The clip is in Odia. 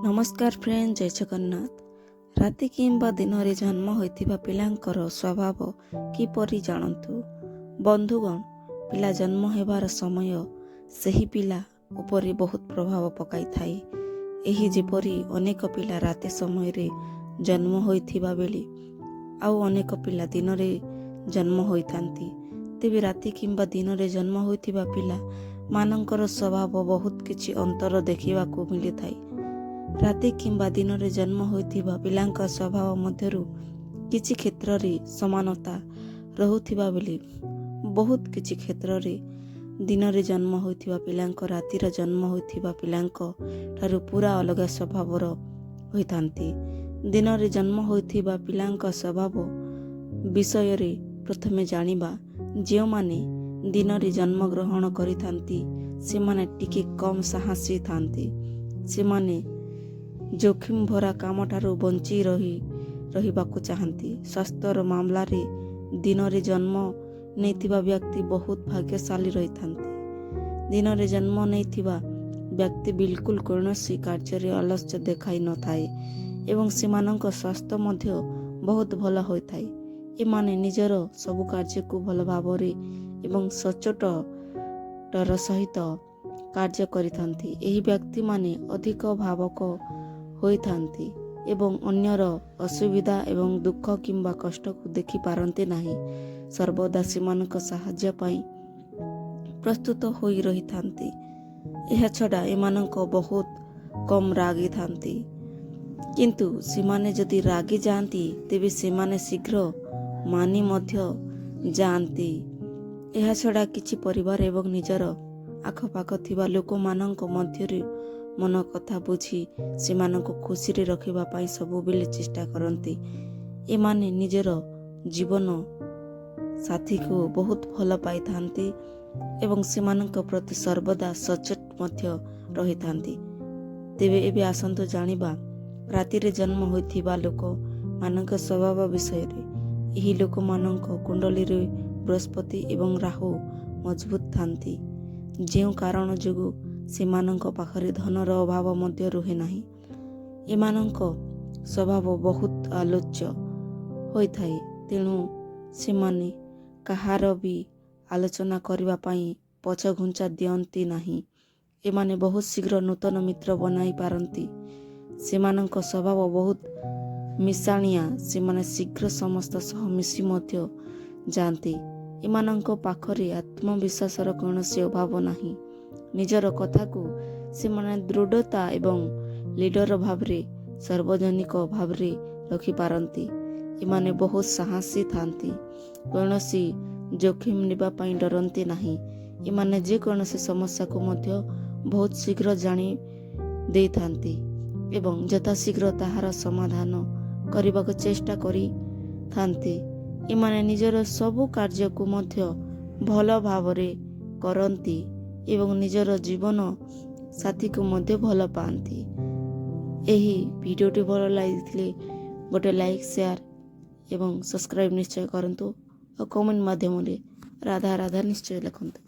ନମସ୍କାର ଫ୍ରେଣ୍ଡ, ଜୟ ଜଗନ୍ନାଥ। ରାତି କିମ୍ବା ଦିନରେ ଜନ୍ମ ହୋଇଥିବା ପିଲାଙ୍କର ସ୍ୱଭାବ କିପରି ଜାଣନ୍ତୁ। ବନ୍ଧୁଗଣ, ପିଲା ଜନ୍ମ ହେବାର ସମୟ ସେହି ପିଲା ଉପରେ ବହୁତ ପ୍ରଭାବ ପକାଇଥାଏ। ଏହି ଯେପରି ଅନେକ ପିଲା ରାତି ସମୟରେ ଜନ୍ମ ହୋଇଥିବା ବେଳେ ଆଉ ଅନେକ ପିଲା ଦିନରେ ଜନ୍ମ ହୋଇଥାନ୍ତି। ତେବେ ରାତି କିମ୍ବା ଦିନରେ ଜନ୍ମ ହୋଇଥିବା ପିଲା ମାନଙ୍କର ସ୍ୱଭାବ ବହୁତ କିଛି ଅନ୍ତର ଦେଖିବାକୁ ମିଳିଥାଏ। ରାତି କିମ୍ବା ଦିନରେ ଜନ୍ମ ହୋଇଥିବା ପିଲାଙ୍କ ସ୍ୱଭାବ ମଧ୍ୟରୁ କିଛି କ୍ଷେତ୍ରରେ ସମାନତା ରହୁଥିବା ବେଳେ ବହୁତ କିଛି କ୍ଷେତ୍ରରେ ଦିନରେ ଜନ୍ମ ହୋଇଥିବା ପିଲାଙ୍କ ରାତିର ଜନ୍ମ ହୋଇଥିବା ପିଲାଙ୍କ ଠାରୁ ପୁରା ଅଲଗା ସ୍ୱଭାବର ହୋଇଥାନ୍ତି। ଦିନରେ ଜନ୍ମ ହୋଇଥିବା ପିଲାଙ୍କ ସ୍ୱଭାବ ବିଷୟରେ ପ୍ରଥମେ ଜାଣିବା। ଯେଉଁମାନେ ଦିନରେ ଜନ୍ମଗ୍ରହଣ କରିଥାନ୍ତି, ସେମାନେ ଟିକେ କମ୍ ସାହସୀ ଥାନ୍ତି। ସେମାନେ ଜୋଖିମ ଭରା କାମଠାରୁ ବଞ୍ଚି ରହିବାକୁ ଚାହାନ୍ତି। ସ୍ୱାସ୍ଥ୍ୟର ମାମଲାରେ ଦିନରେ ଜନ୍ମ ନେଇଥିବା ବ୍ୟକ୍ତି ବହୁତ ଭାଗ୍ୟଶାଳୀ ରହିଥାନ୍ତି। ଦିନରେ ଜନ୍ମ ନେଇଥିବା ବ୍ୟକ୍ତି ବିଲକୁଲ କୌଣସି କାର୍ଯ୍ୟରେ ଅଳସ୍ୟ ଦେଖାଇ ନଥାଏ ଏବଂ ସେମାନଙ୍କ ସ୍ୱାସ୍ଥ୍ୟ ମଧ୍ୟ ବହୁତ ଭଲ ହୋଇଥାଏ। ଏମାନେ ନିଜର ସବୁ କାର୍ଯ୍ୟକୁ ଭଲ ଭାବରେ ଏବଂ ସଚ୍ଚୋଟର ସହିତ କାର୍ଯ୍ୟ କରିଥାନ୍ତି। ଏହି ବ୍ୟକ୍ତିମାନେ ଅଧିକ ଭାବକ ହୋଇଥାନ୍ତି ଏବଂ ଅନ୍ୟର ଅସୁବିଧା ଏବଂ ଦୁଃଖ କିମ୍ବା କଷ୍ଟକୁ ଦେଖିପାରନ୍ତି ନାହିଁ। ସର୍ବଦା ସେମାନଙ୍କ ସାହାଯ୍ୟ ପାଇଁ ପ୍ରସ୍ତୁତ ହୋଇ ରହିଥାନ୍ତି। ଏହାଛଡ଼ା ଏମାନଙ୍କ ବହୁତ କମ୍ ରାଗିଥାନ୍ତି, କିନ୍ତୁ ସେମାନେ ଯଦି ରାଗି ଯାଆନ୍ତି, ତେବେ ସେମାନେ ଶୀଘ୍ର ମାନି ମଧ୍ୟ ଯାଆନ୍ତି। ଏହାଛଡ଼ା କିଛି ପରିବାର ଏବଂ ନିଜର ଆଖପାଖ ଥିବା ଲୋକମାନଙ୍କ ମଧ୍ୟରେ ମନ କଥା ବୁଝି ସେମାନଙ୍କୁ ଖୁସିରେ ରଖିବା ପାଇଁ ସବୁବେଳେ ଚେଷ୍ଟା କରନ୍ତି। ଏମାନେ ନିଜର ଜୀବନ ସାଥୀକୁ ବହୁତ ଭଲ ପାଇଥାନ୍ତି ଏବଂ ସେମାନଙ୍କ ପ୍ରତି ସର୍ବଦା ସଚେତ ମଧ୍ୟ ରହିଥାନ୍ତି। ତେବେ ଏବେ ଆସନ୍ତୁ ଜାଣିବା ରାତିରେ ଜନ୍ମ ହୋଇଥିବା ଲୋକମାନଙ୍କ ସ୍ୱଭାବ ବିଷୟରେ। ଏହି ଲୋକମାନଙ୍କ କୁଣ୍ଡଳୀରେ ବୃହସ୍ପତି ଏବଂ ରାହୁ ମଜବୁତ ଥାନ୍ତି, ଯେଉଁ କାରଣ ଯୋଗୁଁ ସେମାନଙ୍କ ପାଖରେ ଧନର ଅଭାବ ମଧ୍ୟ ରୁହେ ନାହିଁ। ଏମାନଙ୍କ ସ୍ୱଭାବ ବହୁତ ଆଲୋଚ୍ୟ ହୋଇଥାଏ, ତେଣୁ ସେମାନେ କାହାର ବି ଆଲୋଚନା କରିବା ପାଇଁ ପଛଘୁଞ୍ଚା ଦିଅନ୍ତି ନାହିଁ। ଏମାନେ ବହୁତ ଶୀଘ୍ର ନୂତନ ମିତ୍ର ବନାଇ ପାରନ୍ତି। ସେମାନଙ୍କ ସ୍ୱଭାବ ବହୁତ ମିଶାଣିଆ। ସେମାନେ ଶୀଘ୍ର ସମସ୍ତ ସହ ମିଶି ମଧ୍ୟ ଯାଆନ୍ତି। ଏମାନଙ୍କ ପାଖରେ ଆତ୍ମବିଶ୍ୱାସର କୌଣସି ଅଭାବ ନାହିଁ। ନିଜର କଥାକୁ ସେମାନେ ଦୃଢ଼ତା ଏବଂ ଲିଡର ଭାବରେ ସାର୍ବଜନିକ ଭାବରେ ରଖିପାରନ୍ତି। ଏମାନେ ବହୁତ ସାହସୀ ଥାନ୍ତି। କୌଣସି ଜୋଖିମ ନେବା ପାଇଁ ଡରନ୍ତି ନାହିଁ। ଏମାନେ ଯେକୌଣସି ସମସ୍ୟାକୁ ମଧ୍ୟ ବହୁତ ଶୀଘ୍ର ଜାଣି ଦେଇଥାନ୍ତି ଏବଂ ଯଥାଶୀଘ୍ର ତାହାର ସମାଧାନ କରିବାକୁ ଚେଷ୍ଟା କରିଥାନ୍ତି। ଏମାନେ ନିଜର ସବୁ କାର୍ଯ୍ୟକୁ ମଧ୍ୟ ଭଲ ଭାବରେ କରନ୍ତି ଏବଂ ନିଜର ଜୀବନ ସାଥୀକୁ ମଧ୍ୟ ଭଲ ପାଆନ୍ତି। ଏହି ଭିଡ଼ିଓଟି ଭଲ ଲାଗିଥିଲେ ଗୋଟେ ଲାଇକ୍, ସେୟାର ଏବଂ ସବସ୍କ୍ରାଇବ୍ ନିଶ୍ଚୟ କରନ୍ତୁ ଆଉ କମେଣ୍ଟ ମାଧ୍ୟମରେ ରାଧା ରାଧା ନିଶ୍ଚୟ ଲେଖନ୍ତୁ।